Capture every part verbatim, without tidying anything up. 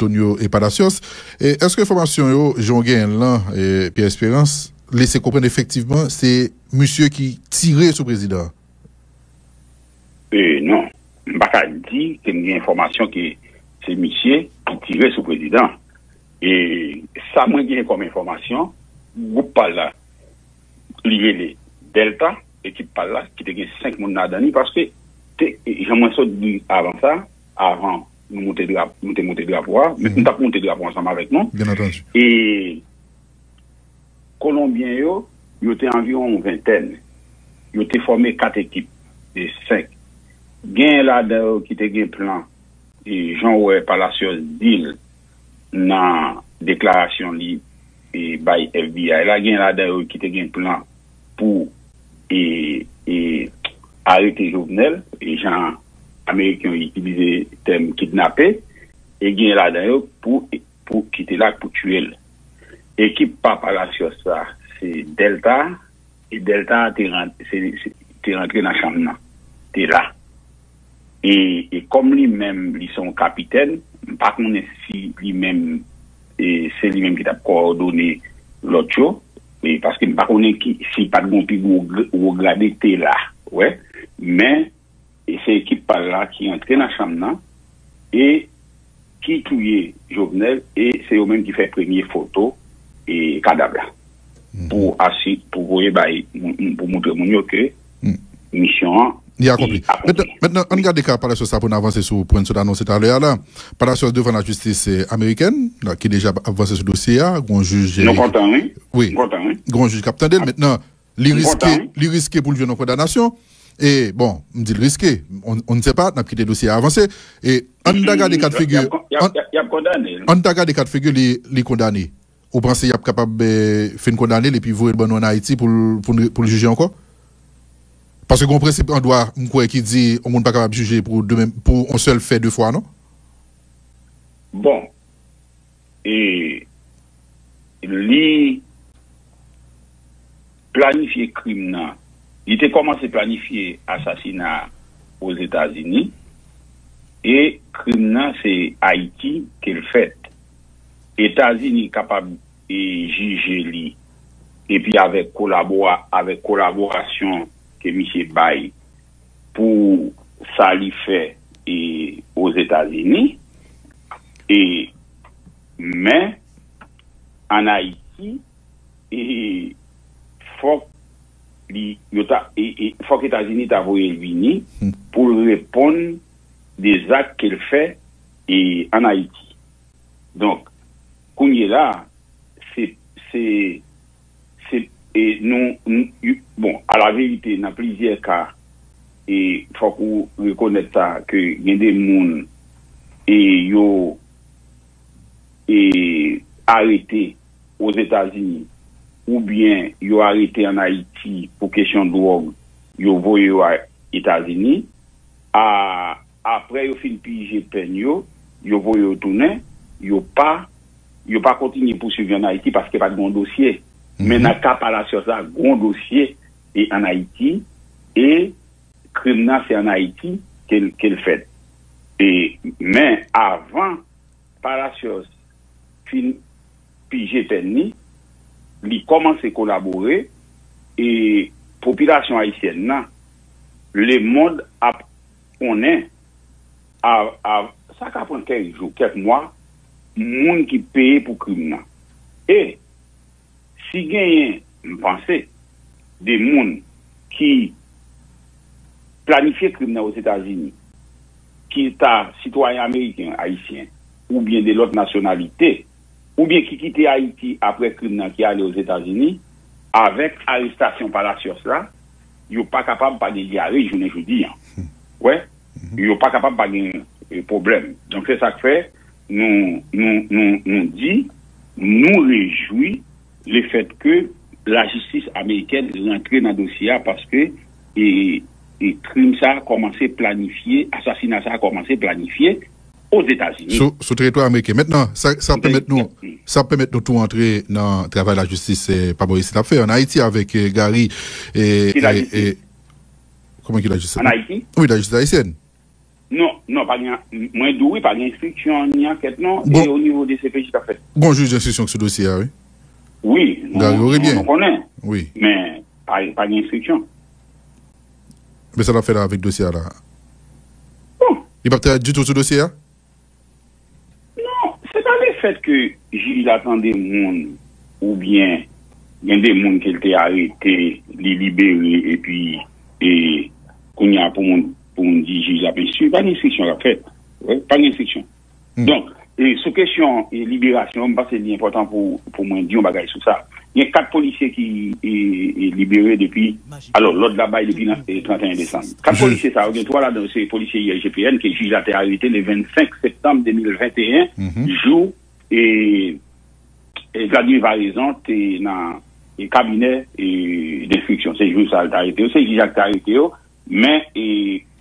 Antonio e Palacios. E èske enfòmasyon yo, jan w genyen l lan, e, Pierre Espérance, lese konprann efektivman se misye ki tire sou prezidan an? E non, m pa ka di ke m gen enfòmasyon ke se misye ki tire sou prezidan. E sa mwen gen kòm enfòmasyon, gwoup pa l la, li rele Delta, ekip pa l la, ki te gen senk moun ladan li, paske te, jan mwen sot di avan sa, avan nou moute drap-, nou te moute drapo a, m, m t ap moute drapo ansanm avèk nou. Byen antandi. E Kolonbyen yo, yo te anviwon yon ventèn. Yo te fòme kat ekip de senk. Genyen ladan yo ki te gen plan, e jan w wè Palacios di l nan deklarasyon li, e bay F B I la, genyen ladan yo ki te gen plan pou, e, e arete Jovenel, e jan Ameriken yo itilize tèm kidnape, e genyen ladan yo pou, pou kite l ak pou tiye l. Ekip pa Palacios sa, se Delta, e Delta te ran-, se, se, te rantre nan chanm nan, te la. E, e kòm li menm, li se yon kapitèn, m pa konnen si li menm, e se li menm ki t ap kowòdone lòt yo, e paske m pa konnen ki, si pa t gen yon pi gwo gr-, wo grade te la, wè. Men, e se ekip pa l la ki antre nan chanm nan, e ki touye Jovenel, e se yo menm ki fè premye foto, e kadav la. Pou asi-, pou voye bay, pou moutre moun yo ke misyon an li akonpli. Mentnan, mentnan, ann gade ka Palacios sa pou n avanse sou pwen n sot anonse talè a la. Palacios devan lajistis, e, amerikèn, la, ki deja ap avanse sou dosye a. Gon jij, e, nou kontan, wi. Wi. M kontan, wi. Gon jij k ap tande l. Mentnan, li riske, li riske pou l jwenn yon kondanasyon. E, bon, m di l riske. On, on ne sait pas, n ap kite dosye a avanse. E ann ta gade kat figi, y ap, y ap, y ap, y ap kondane l. Ann ta gade kat figi li, li kondane. Ou panse y ap kapab, eh, fin kondane l epi voye l ban nou ann Ayiti pou l, pou n, pou l jije ankò? Paske gen yon prensip an dwa, m kwè, ki di yon moun pa kapab jije pou de menm, pou yon sèl fè de fwa, non? Bon, e li planifye krim nan. Li te kòmanse planifye asasina a Ozetazini, e krim nan se Ayiti ke l fèt. Etazini kapab, e, jije li, epi avèk kolabora-, avèk kolaborasyon ke misye bay pou sa li fè, e, Ozetazini, e, men, ann Ayiti, e, fòk li, yo ta, e, e, fòk Etazini ta voye l vini pou l reponn de zak ke l fè, e, ann Ayiti. Donk, kounye la, se, se, se, e, nou, nou, y-, bon, a la verite, nan plizyè ka, e, fòk ou rekonèt sa, ke gen de moun, e, yo, e, arete Ozetazini, oubyen yo arete ann Ayiti pou kesyon dwòg, yo voye yo a Etazini. A, apre yo fin pije pèn yo, yo voye yo tounen, yo pa, yo pa kontinye pouswiv yo ann Ayiti paske pa t gen yon dosye. Men nan ka Palacios la, gen yon dosye, e, ann Ayiti, e krim nan se ann Ayiti ke l, ke l fèt. E, men avan Palacios fin pije pèn li, li kòmanse kolabore, e popilasyon ayisyèn nan, lemonn ap konnen, a, a, sa ka pran kèk jou, kèk mwa, moun ki peye pou krim nan. E si genyen, m panse, de moun ki planifye krim nan Ozetazini, ki ta sitwayen ameriken, ayisyen, oubyen de lòt nasyonalite, oubyen ki kite Ayiti apre krim nan ki ale Ozetazini, avèk arestasyon Palacios la, yo pa kapab pa gen dyare jounen jodi a. Wè, yo pa kapab pa gen, e, pwoblèm. Donk, se sa k fè nou, nou, nou, nou di, nou rejwi lefètke lajistis amerikèn rantre nan dosye a paske, e, e krim sa a kòmanse planifye, asasina sa a kòmanse planifye Ozetazini. Sou, sou teritwa ameriken. Mentnan, sa, sa pèmèt nou, sa pèmèt nou tou antre nan travay lajistis, e, pa bò isit ap fè ann Ayiti avèk, e, Gary, e, e, e, kòman ki lajistis? Ann Ayiti? Wi, lajistis ayisyèn. Non, non, pa gen, mwen di w wi, pa gen enstriksyon ni ankèt non, e o nivo de C P J k ap fèt. Gon jij enstriksyon sou dosye a, wi. Wi, nou, Gary Aurelien, nou konnen. Wi. Men pa, pa gen enstriksyon. Men sa l ap fè la avèk dosye a la? Bon. Li p ap travay ditou sou dosye a? Non, se pa lefèt ke jij la tande moun oubyen gen de moun ke l te arete, li libere, epi e, kounye a pou moun, pou moun di jij la ap enstwi, pa gen enstriksyon k ap fèt. Wi, pa gen enstriksyon. Donk, e, sou kesyon e, liberasyon, m panse li enpòtan pou, pou mwen di yon bagay sou sa. Gen kat polisye ki e, e, libere depi, alò, lòd la bay depi nan e, trannteyen desanm. Kat polisye sa yo, gen twa ladan yo se polisye I S G P N ke jij la te arete le vennsenk septanm de mil venteyen, jou e, e, Vladimir Paraison te nan e, kabinè e, denstriksyon. Se jou sa yo te arete yo, se jij la ki te arete yo. Men e,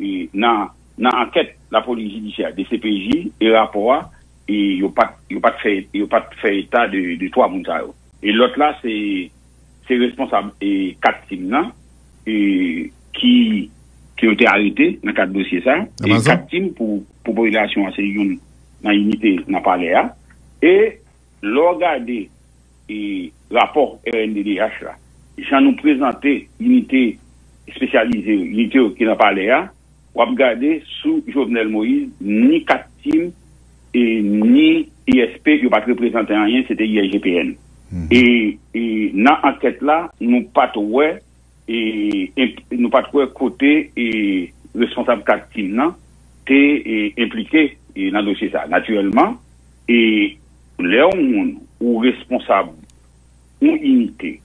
e, nan, nan ankèt lapolis jidisyè, D C P J, e rapò a, e yo pa t, yo pa t fè, yo pa t fè eta de, de twa moun sa yo. E lòt la, se, se responsab e kat tim nan, e ki, ke yo te arete nan kad dosye sa. E kat tim pou, pou popilasyon an, se youn nan inite nan palè a. E lè w gade e rapò R N D D H la, jan nou prezante inite espesyalize yo, inite yo ki nan palè a, w ap gade sou Jovenel Moïse, ni kat tim e ni I S P, yo pa t reprezante anyen, se te I S G P N. E, e nan ankèt la, nou pa t wè e, enp-, nou pa t wè kote e, responsab kat tim nan te e, enplike e, nan dosye sa. Natirèlman, e, lè yon moun ou responsab yon inite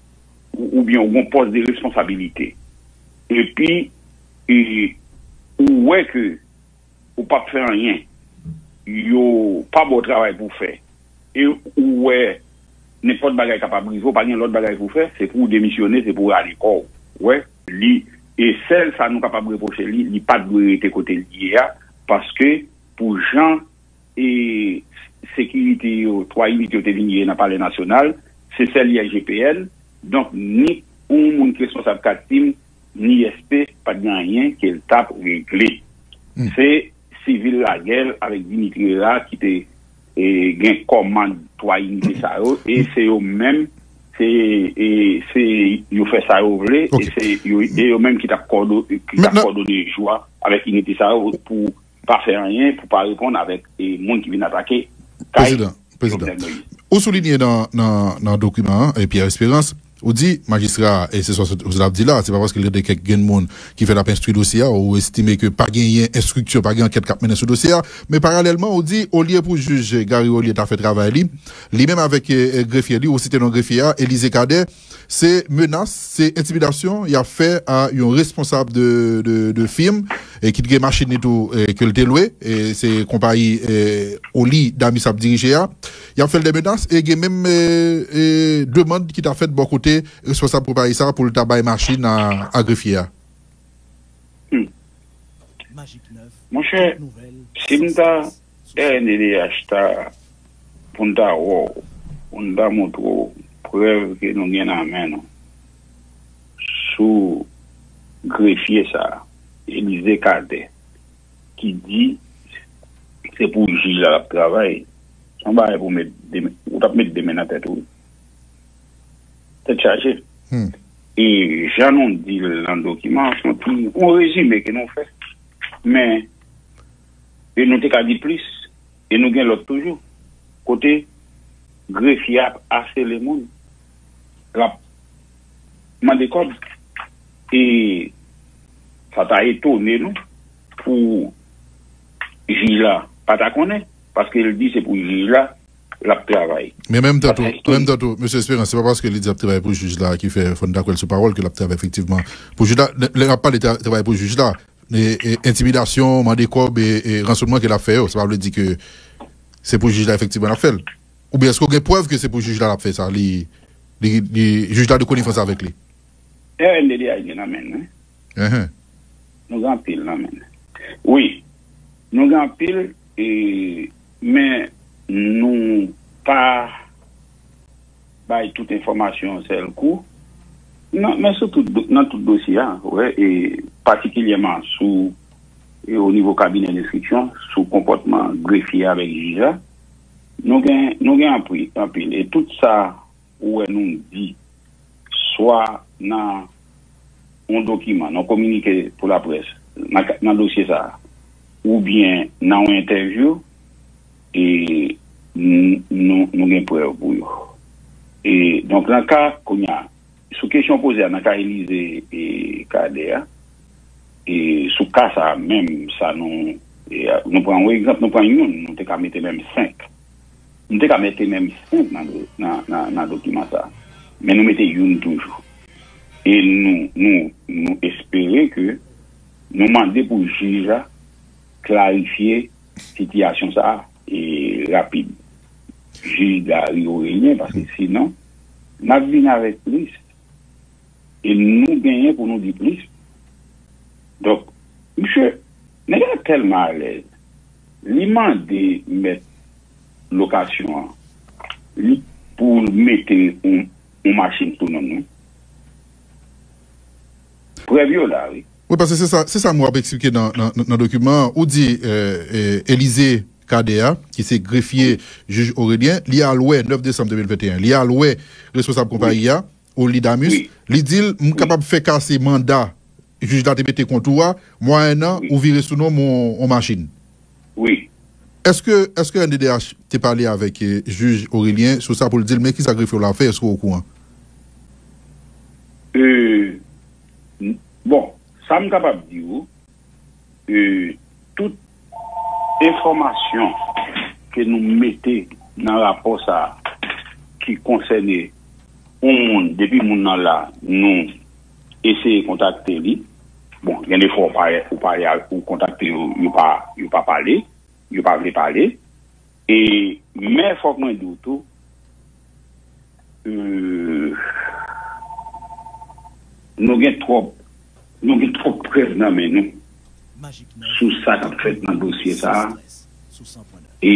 ou, oubyen ou gon pòs de responsabilite, epi e, ou wè ke ou p ap fè anyen, yo pa ba w travay pou w fè, e ou wè nenpòt bagay kapab rive w, pa gen lòt bagay pou w fè, se pou w demisyone, se pou w rale kò w. Ou wè, li, e sèl sa nou kapab repwoche li, li pa t dwe rete kote l ye a, paske pou jan e sekirite yo, twa inite yo te vin ye nan Palè Nasyonal, se sèl I S G P N, donk ni yon moun ki responsab kat tim, ni I S P, pa t gen anyen ke l t ap regle. Se sivil lagè l avèk Dimitri Hérard ki te e, gen kòmand twa inite sa yo, e se yo menm, se, e, se yo fè sa yo vle, e se yo, e yo menm ki t ap kòdo-, ki t ap kòdone jou a avèk inite sa yo pou pa fè anyen, pou pa reponn avèk e, moun ki vin atake kay Jovenel Moïse. Ou soulinye nan, nan, nan dokiman an, e Pierre Espérance, ou di, majistra, e se sa w t ap di la, se pa paske l tande kèk grenn moun ki fè l ap enstwi dosye a, ou estime ke pa genyen enstriksyon, pa gen ankèt k ap mennen sou dosye a, men paralèlman, ou di, olye pou jij Gary Aurelien ta fè travay li, li menm avèk e, e, grefye li, ou site non grefye a, Elysée Cadet, se menas, se entimidasyon y ap fè a yon responsab de, de, de fim, e ki t gen machin li tou, e ke l te lwe, e se konpayi e, Oli Damis ap dirije a, y ap fè l de menas, e gen menm e, e, demann ki ta fèt bò kote responsab konpayi sa a pou l ta bay machin a, a grefye a. Hmm. Monchè, si m ta R N D D H ta, pou n ta wè w, pou n ta montre w prèv ke nou gen nan men nou sou grefye sa a, Elysée Cadet, ki di se pou jij la l ap travay, se yon bagay pou met de men, ou t ap met de men nan tèt ou. Tèt chaje. E jan nou di l nan dokiman an, se yon ti, yon rezime ke nou fè. Men, e nou te ka di plis, e nou gen lòt toujou. Kote grefye a ap asele moun, l ap mande kòb, e sa ta etone nou pou jij la pa ta konnen, paske l di se pou jij la l ap travay. Men menm tan tou, menm tan tou, mesye Espérance, se pa paske li di l ap travay pou jij la ki fè fò n dakò l sou pawòl ke l ap travay efektivman pou jij la. Lè, lè n ap pale tra-, travay pou jij la, e, e, entimidasyon, mande kòb e, e ransounnman ke l ap fè yo, sa pa vle di ke se pou jij la efektivman l ap fè l. Oubyen èske w gen prèv ke se pou jij la l ap fè sa? Li, li, li, jij la de konivans avèk li? R N D D H gen nan men l, wi. Nou gen anpil nan men l. Wi, nou gen anpil, e, men nou pa bay tout enfòmasyon yon sèl kou. Nan, men sou tout do-, nan tout dosye a, wè, e patikilyèman sou e o nivo kabinè denstriksyon sou konpòtman grefye avèk jij la, nou gen, nou gen anpil, anpil. E tout sa ou wè nou di, swa nan yon dokiman, nan kominike pou laprès, nan, nan dosye sa a, oubyen nan yon entèvyou, e n- nou, nou gen prèv pou yo. E donk, nan ka, kounye a, sou kesyon poze a, nan ka Elize e Kadè a, e sou ka sa a menm, sa nou, e, nou pran yon egzanp, nou pran youn, nou te ka mete menm senk. Nou te ka mete menm senk nan, nan, nan, nan dokiman sa a. Men nou mete youn toujou. E nou, nou, nou espere ke nou mande pou jij la klarifye sitiyasyon sa a, e rapid. Jij Gary Aurelien, paske sinon, n ap vin avèk plis. E nou genyen pou nou di plis. Donk, misye, nèg la tèlman alèz, li mande mèt lokasyon an, li, pou l mete yon, yon machin sou non nou. Prèv yo la, wi. Wi, paske se sa, se sa m w ap eksplike nan, nan, nan dokiman an. Ou di, eh, eh, Elize Kadè a, ki se grefye jij Aurelien, li al wè, nèf desanm de mil venteyen, li al wè responsab konpayi a, Olidamus, li di l, "M kapab fè kase manda jij la te mete kont ou a, mwayennan ou vire sou non m yon, yon machin." Wi. Èske, èske R N D D H te pale avèk, eh, jij Aurelien sou sa pou l di l, "Men kisa grefye w la fè, èske w okouran?" Euh, n- bon, sa m kapab di w, euh, tout enfòmasyon ke nou mete nan rapò sa a ki konsène yon moun, depi moun nan la, nou eseye kontakte li. Bon, gen de fwa ou pa, ou pa, ou kontakte yo, yo pa, yo pa pale, yo pa vle pale. E, men fòk mwen di w tou, euh, nou gen twòp, nou gen twòp prèv nan men nou sou sa k ap fèt nan dosye sa a. E,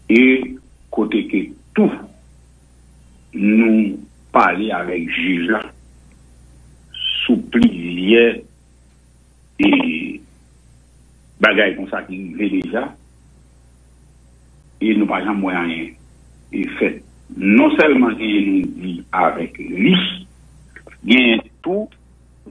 e kote ke tou nou pale avèk jij la sou plizyè e bagay konsa ki rive deja, e nou pa janm wè anyen e fèt. Non sèlman genyen nou di avèk li, genyen tou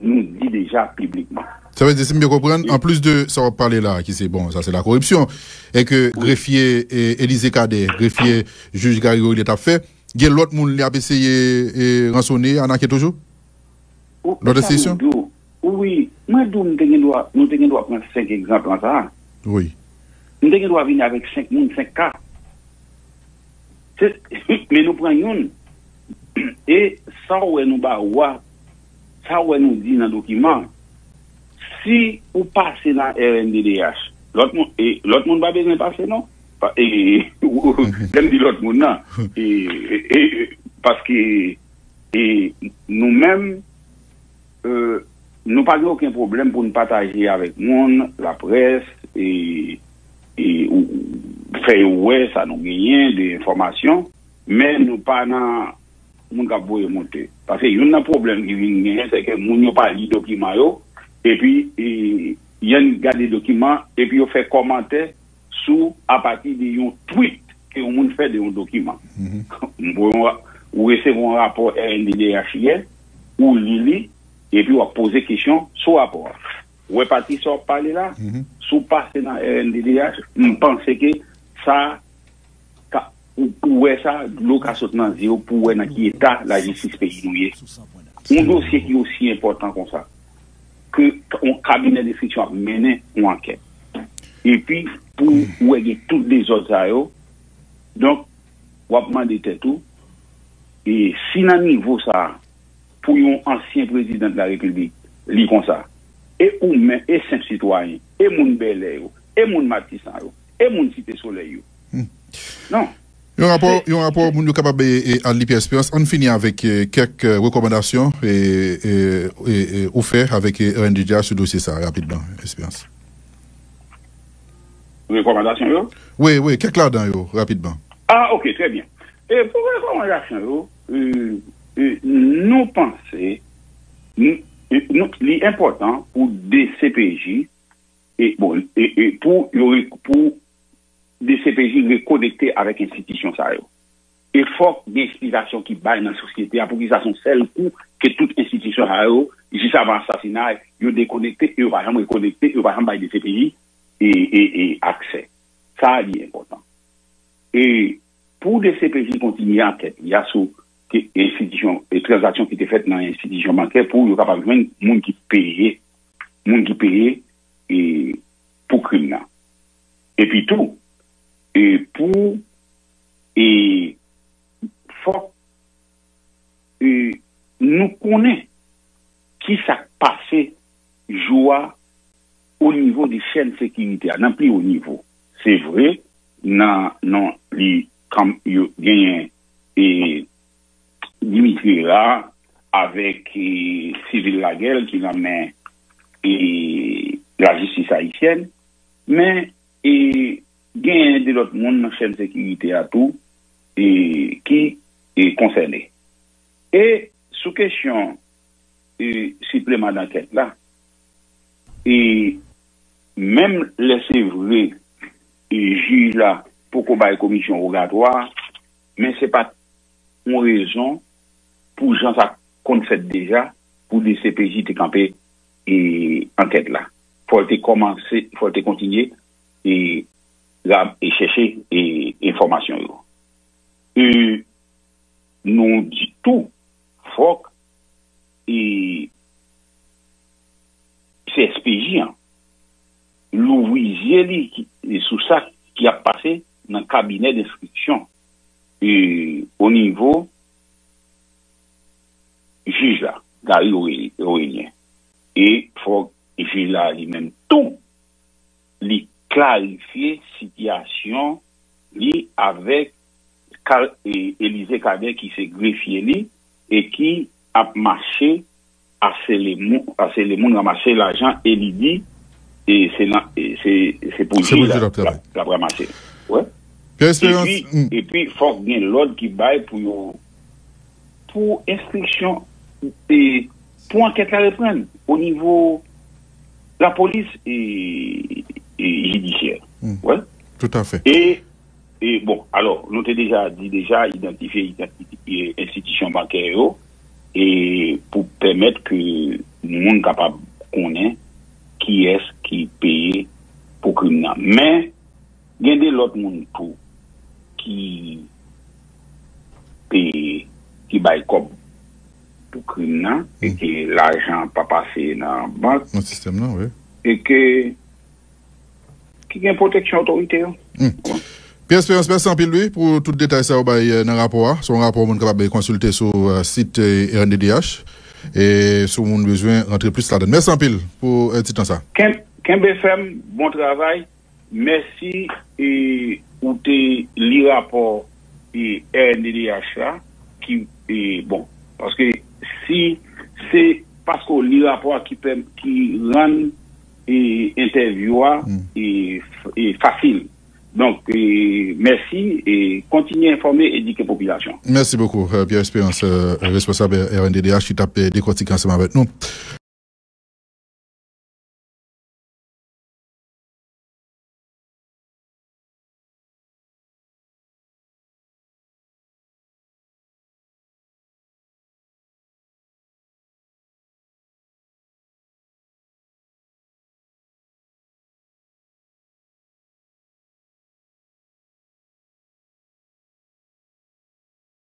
nou di deja piblikman. Sa vle di, si m byen konprann, anplis de sa w ap pale la, ki se, bon, sa se la koripsyon, e ke grefye, e, Elize Kadè, grefye jij Gary Aurelien t ap fè, gen lòt moun li ap eseye, e, ransone, anake toujou? Lòt enstitisyon? Wi, mwen di w, m te gen dwa, nou te gen dwa pran senk egzanp lan sa a. Wi. M te gen dwa vini avèk senk moun, senk ka. Se, men nou pran youn. E sa w wè nou ba ou a, sa w wè nou di nan dokiman, si ou pase nan R N D D H, lòt moun, e, lòt moun pa bezwen pase, non. Pa- e, lè m di lòt moun nan, e, e, e, paske, e, nou menm, euh, nou pa gen okenn pwoblèm pou n pataje avèk moun, laprès, e, e ou, ou fè yo wè sa nou genyen de enfòmasyon, men nou pa nan moun k ap voye monte. Paske youn nan pwoblèm ki vin genyen, se ke moun yo pa li dokiman yo, epi, e, y annik gade dokiman, epi yo fè kòmantè sou apati de yon tweet ke yon moun fè de yon dokiman. M voye yon ra- ou resevwa yon rapò R N D D H yè, ou li li, epi w ap poze kesyon sou rapò a. Ou wè pati sa w ap pale la, si w pase nan R N D D H, m panse ke sa ka, ou, ou wè sa, dlo ka sot nan zye w pou w wè nan ki eta lajistis peyi nou ye. Yon dosye ki osi enpòtan konsa, ke yon kabinè denstriksyon ap mennen yon ankèt. Epi, pou w wè gen tout dezòd sa yo, donk, w ap mande tèt ou, e si nan nivo sa a, pou yon ansyen prezidan de la repiblik, li konsa, e ou menm, e senp sitwayen, e moun Bèlè yo, e moun Matisan yo, e moun Site Solèy yo. Non. Yon rapò, yon rapò moun yo kapab, e, e, al li, Pierre Espérance. Ann fini avèk, e, kèk, e, rekòmandasyon, e, e, e, e, ou fè avèk, e, R N D D H sou dosye sa a, rapidman, Espérance. Rekòmandasyon yo? Wi, wi, kèk ladan yo, rapidman. Ah, ok, trè byen. E pou rekòmandasyon yo, e, e, nou panse, nou, e, nou, li enpòtan pou D C P J, e, bon, e, e pou yo re- pou D C P J rekonekte avèk enstitisyon sa yo. E fòk gen eksplikasyon ki bay nan sosyete a poukisa se yon sèl kou ke tout enstitisyon sa yo, jis avan asasinay, yo dekonekte, e yo pa janm rekonekte, e yo pa janm bay D C P J e, e, e aksè. Sa a li enpòtan. E pou D C P J kontinye ankèt li a sou ke enstitisyon, e tranzaksyon ki te fèt nan enstitisyon bankè pou yo kapab jwenn moun ki peye, moun ki peye e, pou krim nan. Epi tou, e, pou e, fòk e, nou konnen ki sa k pase jou a o nivo de chèn sekirite a, nan pi wo nivo. Se vre, nan, nan li, kan yo genyen e, Dimitri la, avèk e, Civil Laguel ki nan men e, lajistis ayisyèn, men e, genyen de lòt moun nan chèn sekirite a tou e, ki e, konsène. E sou kesyon e, sipleman dankèt la, e menm lè se vre e, jij la poko bay komisyon wogatwa, men se pa t yon rezon pou jan sa konn fèt deja pou D C P J te kanpe e, ankèt la. Fò l te kòmanse, fò l te kontinye e, ra- e chèche e, enfòmasyon yo. E nou di tou, fòk e, C S P J an louvri zye li ki- e, sou sa ki ap pase nan kabinè denstriksyon e, o nivo jij la, Gary Aurelien. E fòk jij la li menm tou li klarifye sitiyasyon li avèk Ka- e, Elize Cadet ki se grefye li e ki ap mache asele moun, asele moun ranmase lajan e li di e se nan e se se pou Se pou jij la l ap travay. L ap ranmase. Wè. Pierre Espérance, Epi, epi fòk gen lòd ki bay pou yo pou enstriksyon e pou ankèt la reprann o nivo lapolis e, e jidisyè. Wè. Toutafè. E, e bon, alò, nou te deja di deja idantifye idantite e enstitisyon bankè yo e pou pèmèt ke moun kapab konnen kiyès ki peye pou krim nan. Men, gen de lòt moun tou ki peye, ki bay kòb pou krim nan, e ke lajan pa pase nan bank, nan sistèm nan, wi. E ke ki gen pwoteksyon otorite yo. Pierre Espérance, mèsi anpil, wi, pou tout detay sa yo bay eh, nan rapò a. Se yon rapò moun kapab konsilte sou eh, sit eh, R N D D H. E si moun bezwen rantre plis ladan. Mèsi anpil pou eh, ti tan sa. Ken- Kenbe fèm, bon travay. Mèsi e ou te li rapò e R N D D H la ki e bon, paske si se paske w li rapò a ki pèm ki rann e entèvyou a e, e fasil. Donk e mèsi e kontinye enfòme, edike popilasyon. Mèsi bokou, eh, Pierre Espérance, eh, responsab R N D D H ki t ap eh, dekòtike ansanm avèk nou.